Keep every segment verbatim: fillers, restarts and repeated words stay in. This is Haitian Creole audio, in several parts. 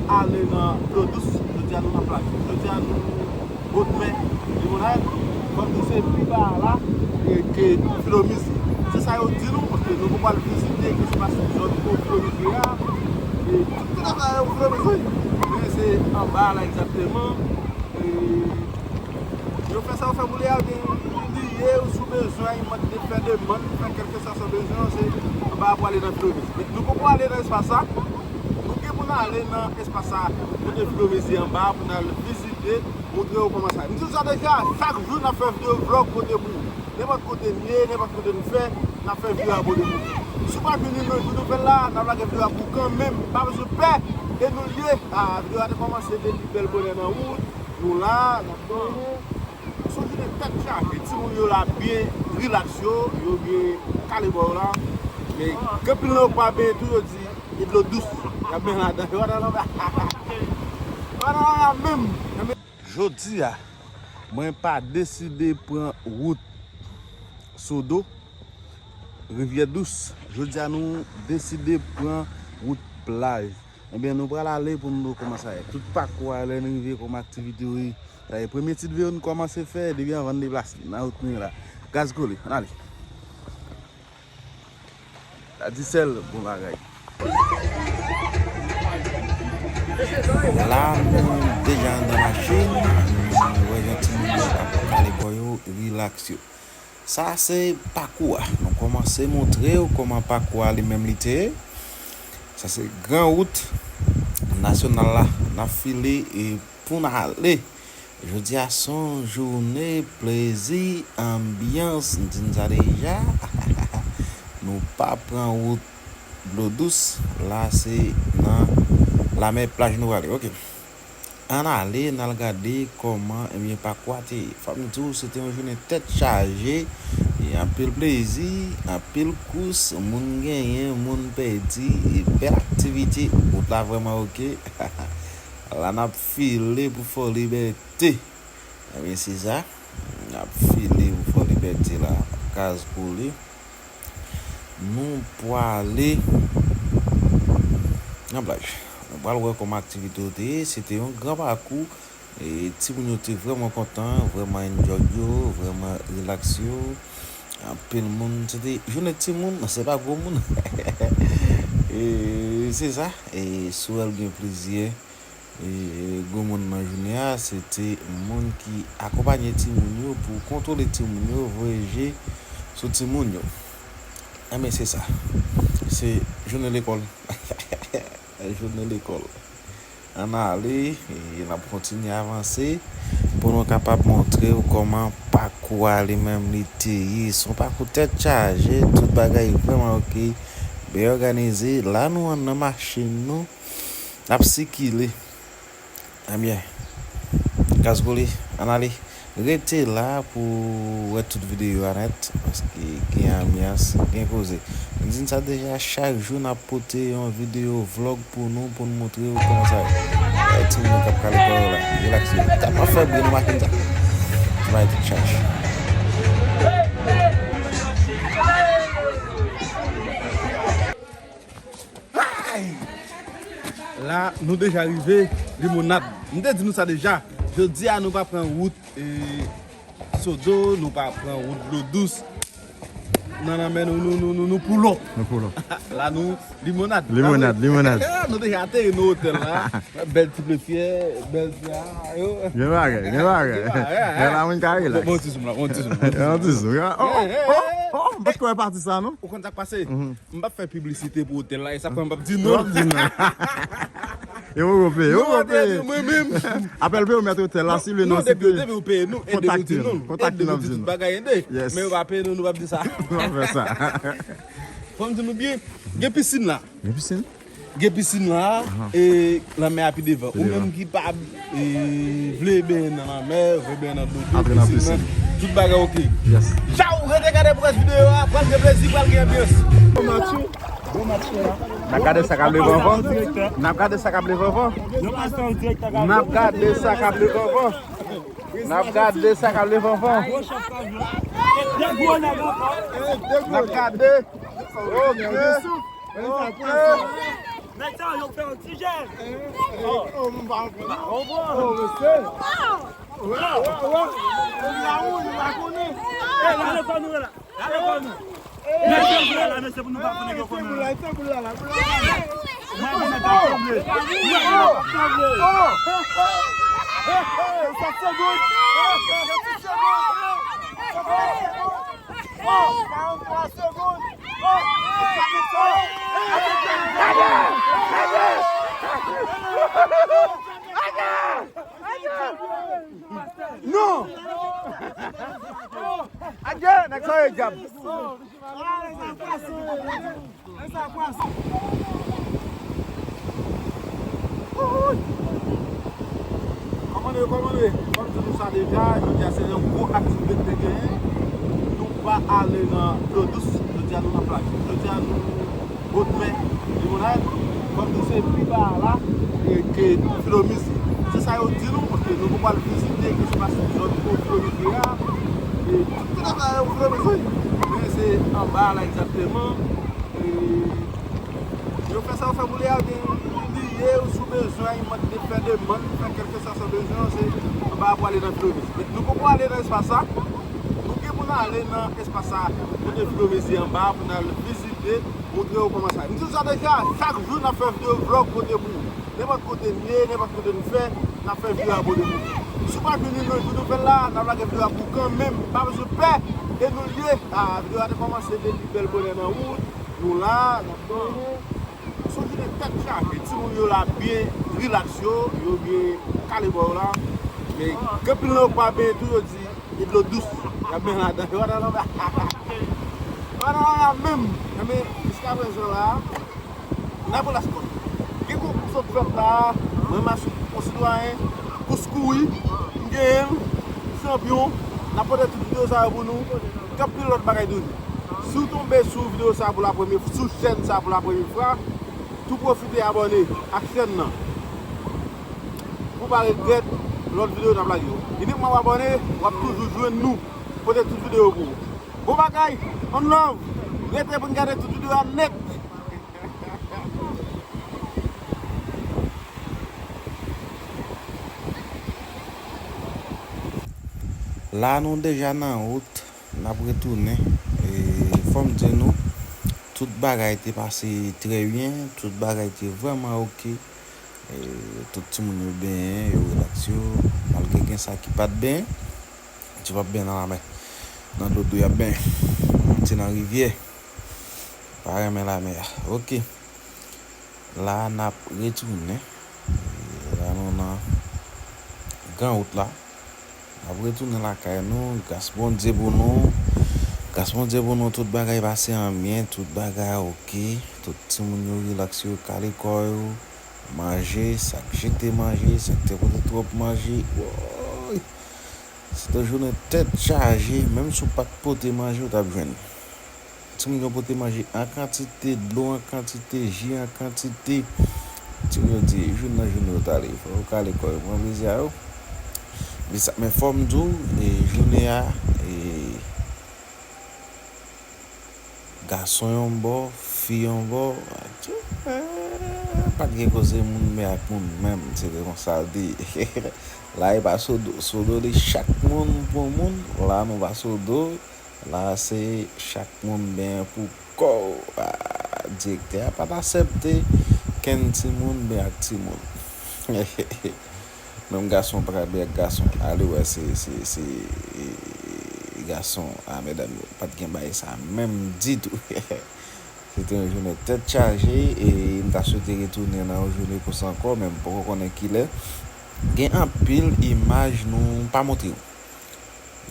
Ale nan dlo dous, jodi a nou nan plaj. Jodi a nou Wotmè, Limonad, kòm nou se pi ba a la, e ke Filomizi. Se sa yo di nou, paske nou poko al vizite, ke se pa sou zòn pou Filomizi a, e tout, tout afè yo Filomizi. Men se anba a la egzakteman. E yo fè sa yo fè pou li a, oubyen li ye, ou si w bezwen, mande, fè demann, fè kèlkeswa sa w bezwen, se anba a pou ale nan Filomizi. Men nou poko ale nan espas sa. Nou gen pou n ale nan espas sa, kote Filomizi anba, pou n al vizite, montre yo kòman sa ye. M di w sa deja, chak jou n ap fè videyo vlòg pote pou ou. Nenpòt kote n ye, nenpòt kote n fè, n ap fè videyo a pote pou ou. Si w pa vini nan jou nouvèl la, n ap lage videyo a pou ou kanmenm. Pa bezwen pè, e nou l ye. A, videyo a te kòmanse depi bèl bonè nan wout. Nou la, n ap donnen. Se yon jounen tèt chaje. Timoun yo la byen rilaks yo, yo byen kale bò yo la. Men gen anpil nan yo k pa benyen tou, yo di e dlo dous y ap benyen ladan. Yo pa nan lanmè. Yo pa nan lanmè menm. Jodi a, mwen pa deside pran wout Sodo, Rivyè Dous. Jodi a, nou deside pran wout plaj. Ebyen, nou pral ale pou nou wè kòman sa ye. Tout pakou a, lè n rive, kòman aktivite yo ye. Sa ye premye ti videyo n kòmanse fè depi anvan n deplase. Nan wout nou ye la. Gaz kole, ann ale. Sa di sèl bon bagay. La, nou deja anndan machin. Nou wè jan timoun yo ap kale kò yo, rilaks yo. Sa se pakou a. Nou kòmanse montre w kòman pakou a li menm li te ye. Sa se gran wout nasyonal la. N ap file e pou n ale. Jodi a se yon jounen plezi, anbyans, m di n sa deja. Nou pa pran wout dlo dous. La se nan lamè plaj nou prale. Oke. Ann ale, n al gade kòman, ebyen, pakou a te ye. Fò m di w, se te yon jounen tèt chaje, e anpil plezi, anpil kous, moun genyen, moun pèdi, e bèl aktivite, wout la vrèman oke. La n ap file pou Fò Libète. Ebyen, se sa, n ap file pou Fò Libète la, gaz kole. Nou pwale nan plaj. Nou pral wè kòman aktivite yo te ye. Se te yon gran pakou. E timoun yo te vrèman kontan, vrèman enjoy yo, vrèman rilaks yo. Anpil moun, se te jounen timoun, se pa gwo moun. E se sa. E si w wè l gen plizyè E, e, gwo moun nan jounen an, se te moun ki akonpanye timoun yo pou kontwole timoun yo, voye je sou timoun yo. Enben, se sa. Se jounen lekòl. Jounen lekòl. Ann ale, e, n ap kontinye avanse pou nou kapab montre w kòman pakou a li menm li te ye. Se yon pakou tèt chaje, tout bagay vrèman oke, byen òganize. La, nou anndan machin nou. N ap sikile. Ebyen, gaz kole, ann ale. Rete la pou w wè tout videyo a nèt, paske gen anbyans, gen koze. M di n sa deja, chak jou n ap pote yon videyo vlòg pou nou, pou n montre w kòman sa ye. Wè timoun yo k ap kale kò yo la, rilaks yo. Tèlman fè bri nan machin sa. Ti bagay tèt chaje. Ay! La, nou deja rive Limonad. M te di nou sa deja. Jodi a, nou pa pran wout, e, Sodo, nou pa pran wout dlo dous. Nan lanmè, nou, nou, nou, nou, nou pull up. Nou pull up. La, nou Limonad. Limonad, Limonad. Nou deja ateri nan otèl la. Bèl ti ble fyè, bèl ti a, yo. Gen bagay, gen bagay. Gen bagay, a. Gen la moun ka rilaks. Bon, bon ti zoom la, bon ti zoom. Bon ti zoom. Oh, oh, oh, oh, m pa t kwè pati sa, non. Ou konn sa k pase? M p ap fè piblisite pou otèl la, e sa fè m p ap di non. Yo poko peye, yo poko peye. Mwen menm. Apèl peye ou mèt otèl la, si vle non, depi, depi ou peye nou, e depi nou di nou, kontakte nou, di tout bagay ede. Men yo pa peye nou, nou p ap di sa. Nou p ap fè sa. Fò m di nou byen, gen pisin la. Gen pisin? Gen pisin la, e lanmè a pi devan. Ou menm ki pa E, vle benyen nan lanmè, vle benyen nan dlo, pisin nan, tout bagay oke. Chaw, rete gade pou rès videyo a, pral gen plezi, pral gen anbyans. Bon match, bon match la. N ap gade sa k ap leve anvan. N ap gade sa k ap leve anvan. N ap gade sa k ap leve anvan. N ap gade sa k ap leve anvan. N ap gade. Oke. Oke. Nèg sa yo fè yon ti jèn. Oh, oh, m pa konprann. Oh, mesye. Wè, wè, wè. Li la ou, li pa konnen. Eh, gade kò nou la. Gade kò nou. Mesye, boul la, mesye, pou nou pa konnen yo konnen. Boul la, boul la, boul la. Mwen, mwen, mwen, mwen. Sa se bon. Sa se bon. Oh, karant twa segonn. Oh, non! Adye, nèg sa yo dyab. Kòman nou ye, kòman nou ye? Kòm di nou sa deja, jodi a se yon gwo aktivite ki te genyen. Nou pa ale nan dlo dous, jodi a nou nan plaj. Jodi a nou bòdmè, limonad, kòm di se pi ba a la, e ke Filomiz. Se sa yo di nou, paske nou poko al vizite espas zòn pou Filomiz ye a. E tout, tout afè yo Filomiz, wi. Men se anba a la egzakteman. E yo fè sa yo fè pou li a, gen li ye, ou si w bezwen, mande, fè demann, fè kèlkeswa sa w bezwen, se anba a pou ale nan Filomiz. Men nou poko ale nan espas sa. Nou gen pou n ale nan espas sa, kote Filomiz ye anba a, pou n al vizite, montre yo kòman sa ye. M di w sa deja, chak jou n ap fè videyo vlòg pote pou ou. Nenpòt kote n ye, nenpòt kote n fè, n ap fè videyo a pote pou ou. Si w pa vini nan jou nouvèl la, n ap lage videyo a pou ou kanmenm. Pa bezwen pè, e nou l ye. Ah, videyo a te kòmanse depi bèl bonè nan wout. Nou la, n ap donnen. Se yon jounen tèt chaje. Timoun yo la byen rilaks yo, yo byen kale bò yo la. Men gen anpil nan yo k pa benyen tou, yo di e dlo dous y ap benyen ladan. Yo pa nan lanmè. Yo pa nan lanmè menm. Men jiska prezan la, n ap rilaks kò n. Gen konkou sot fèt la, mwen m a sou yon sitwayen, kous kouri, m genyen l, m chanpyon, n ap pote tout videyo sa yo pou nou. Gen anpil lòt bagay toujou. Si w tonbe sou videyo sa pou la premye, sou chèn sa pou la premye fwa, tou pwofite abòne ak chèn nan. Pou w pa regrèt lòt videyo n ap lage yo. Inikman w abòne, w ap toujou jwenn nou pote tout videyo pou ou. Bon bagay, on love, rete pou n gade tout videyo a nèt. La nou deja nan wout, n ap retounen. E, fò m di nou, tout bagay te pase trè byen, tout bagay te vrèman oke. E, tout timoun yo benyen, yo rilaks yo, malgre gen sa ki pa t benyen, yo p ap benyen nan lamè. Nan dlo dou y ap benyen. Ti nan rivyè. Pa renmen lamè a. Oke. La n ap retounen. E, la nou nan gran wout la. N ap retounen lakay nou. Gras Bondye pou nou. Gras Bondye pou nou. Tout bagay pase an byen. Tout bagay oke. Tout timoun yo rilaks yo, kale kò yo. Manje, sa k jete manje, sa k te pote twòp manje. Woy! Se te jounen tèt chaje, menm si w pa t pote manje, w t ap jwenn. Timoun yo pote manje an kantite, dlo an kantite, ji an kantite. Timoun yo di, jounen nan jounen yo t ale. Fò yo kale kò yo, pran plezi a yo. Men sa, men fò m di w, e, jounen an, e, gason yon bò, fi yon bò, pa t gen koze moun men ak moun menm, se te konsa l te ye. La e pa Sodo, Sodo li chak moun pou moun, la nou pa Sodo, la se chak moun benyen pou kò w. Ah, direktè a pa t aksepte kenn timoun benyen ak timoun. Menm gason pa ka benyen ak gason. Ale wè se, se, se, e, gason a medam yo. Pa t gen bagay sa menm ditou. Se te yon jounen tèt chaje e m ta swete retounen nan yon jounen konsa ankò, men m poko konnen kilè. Gen anpil imaj nou pa montre w.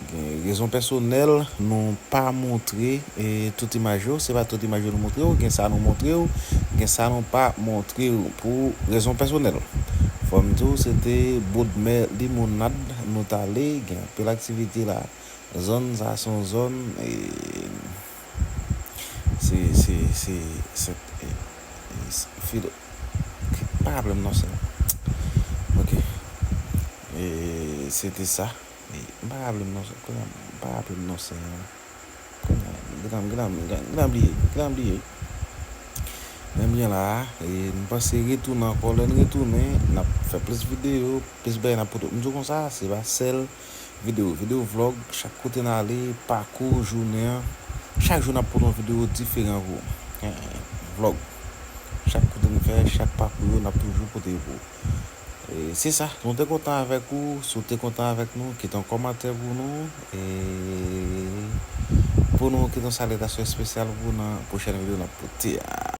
Gen rezon pèsonèl, nou pa montre, e, tout imaj yo. Se pa tout imaj yo nou montre w. Gen sa nou montre w, gen sa nou pa montre w pou rezon pèsonèl. Fò m di w, se te bòdmè limonad nou t ale. Gen anpil aktivite la. Zòn sa se yon zòn, e, se, se, se, se, e, e, se, filo, m pa raple m non, sè. Oke. E, se te sa. E, m pa raple m non, sè. Kounye a, m pa raple m non, sè. Kounye a, gentan, gentan, gentan bliye, gentan bliye. Men m byen la, e m panse retounen ankò. Lè n retounen, n ap fè plis videyo, plis bagay n ap pote. M di w konsa, se pa sèl videyo, videyo vlog, chak kote n ale, pakou jounen an. Chak jou n ap pote yon videyo diferan pou ou. Vlog. Chak kote n fè, chak pakou yo, n ap toujou pote pou ou. E se sa, nou te kontan avèk ou. Si w te kontan avèk nou, kite yon kòmantè pou nou. E pou nou, kite yon salitasyon espesyal pou nou nan pwochèn videyo n ap pote a.